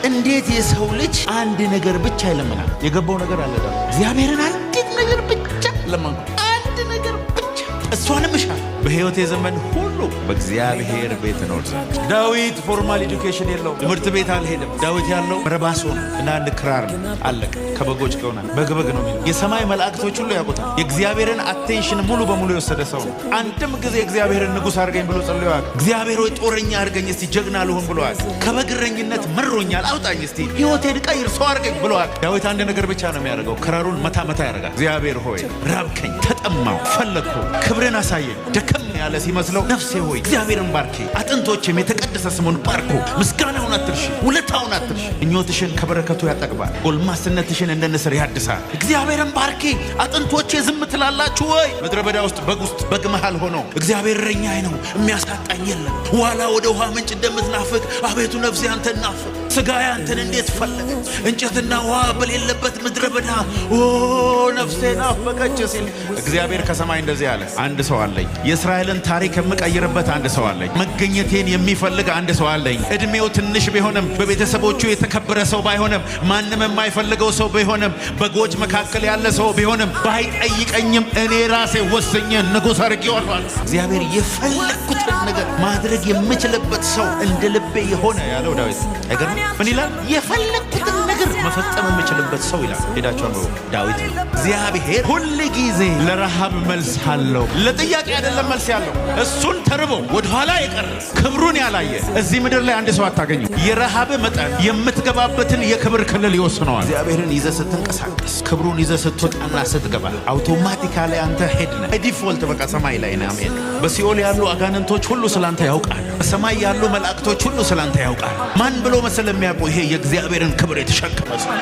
እንዴት የሰው ልጅ አንድ ነገር ብቻ ይለምናል? የገባው ነገር አለ። ዳዊት እግዚአብሔርን አንዲት ነገር ብቻ ለመንኩ፣ አንድ ነገር ብቻ፣ እሷንም እሻለሁ፣ በሕይወቴ ዘመን ሁሉ በእግዚአብሔር ቤት እኖር ዘንድ። ዳዊት formal education የለውም። ትምህርት ቤት አልሄደም። ዳዊት ያለው ረባሶ ነው እና አንድ ክራር ነው። አለቀ። ከበጎች ጋር ሆና በግ በግ ነው የሚለው። የሰማይ መላእክቶች ሁሉ ያውቁታል። የእግዚአብሔርን attention ሙሉ በሙሉ የወሰደ ሰው ነው። አንድም ጊዜ እግዚአብሔርን ንጉሥ አድርገኝ ብሎ ጸልዮ አያውቅም። እግዚአብሔር ሆይ ጦረኛ አድርገኝ እስቲ፣ ጀግና ልሁን ብሎ አያውቅም። ከበግረኝነት መሮኛል፣ አውጣኝ እስቲ፣ ሕይወቴን ቀይር፣ ሰው አድርገኝ ብሎ አያውቅም። ዳዊት አንድ ነገር ብቻ ነው የሚያደርገው። ክራሩን መታ መታ ያደርጋል። እግዚአብሔር ሆይ ራብከኝ፣ ተጠማው፣ ፈለግኩ፣ ክብርን አሳየኝ። ደከም ያለ ሲመስለው ነፍሴ ሆይ እግዚአብሔርን ባርኪ፣ አጥንቶቼም የተቀደሰ ስሙን ባርኩ። ምስጋናውን አትርሺ፣ ውለታውን አትርሺ። ምኞትሽን ከበረከቱ ያጠግባል፣ ጎልማስነትሽን እንደ ንስር ያድሳል። እግዚአብሔርን ባርኪ፣ አጥንቶቼ ዝም ትላላችሁ ወይ? ምድረ በዳ ውስጥ በግ ውስጥ በግ መሃል ሆኖ እግዚአብሔር እረኛዬ ነው፣ የሚያሳጣኝ የለም። ዋላ ወደ ውሃ ምንጭ እንደምትናፍቅ አቤቱ ነፍሴ አንተን ናፈቀች፣ ስጋዬ አንተን እንዴት ፈለገች። እንጨትና ውሃ በሌለበት ምድረ በዳ ኦ ነፍሴ ናፈቀች ሲል እግዚአብሔር ከሰማይ እንደዚህ አለ፣ አንድ ሰው አለኝ፣ የእስራኤልን ታሪክ የምቀይርበት አንድ ሰው አለኝ፣ መገኘቴን የሚፈልግ አንድ ሰው አለኝ። እድሜው ትንሽ ቢሆንም፣ በቤተሰቦቹ የተከበረ ሰው ባይሆንም፣ ማንም የማይፈልገው ሰው ቢሆንም፣ በጎች መካከል ያለ ሰው ቢሆንም፣ ባይጠይቀኝም እኔ ራሴ ወስኜ ንጉሥ አድርጌዋለሁ አለ። እግዚአብሔር የፈለግኩትን ነገር ማድረግ የምችልበት ሰው፣ እንደ ልቤ የሆነ ያለው ዳዊት አይገርም? ምን ይላል? የፈለግኩትን ነገር መፈጸም የምችልበት ሰው ይላል። ሄዳችሁ አንብቡ። ዳዊት ነው። እግዚአብሔር ሁል ጊዜ ለረሃብ መልስ አለው። ለጥያቄ አይደለም መልስ ያለው። እሱን ተርቦ ወደኋላ የቀረ፣ ክብሩን ያላየ እዚህ ምድር ላይ አንድ ሰው አታገኙ። የረሃብ መጠን የምትገባበትን የክብር ክልል ይወስነዋል። እግዚአብሔርን ይዘህ ስትንቀሳቀስ፣ ክብሩን ይዘህ ስትወጣና ስትገባ automatically አንተ head ነህ። Default በቃ ሰማይ ላይ ነህ። አሜን። በሲኦል ያሉ አጋንንቶች ሁሉ ስላንተ ያውቃሉ። በሰማይ ያሉ መላእክቶች ሁሉ ስላንተ ያውቃሉ። ማን ብሎ መሰለ የሚያውቁ? ይሄ የእግዚአብሔርን ክብር የተሸከመ ሰው።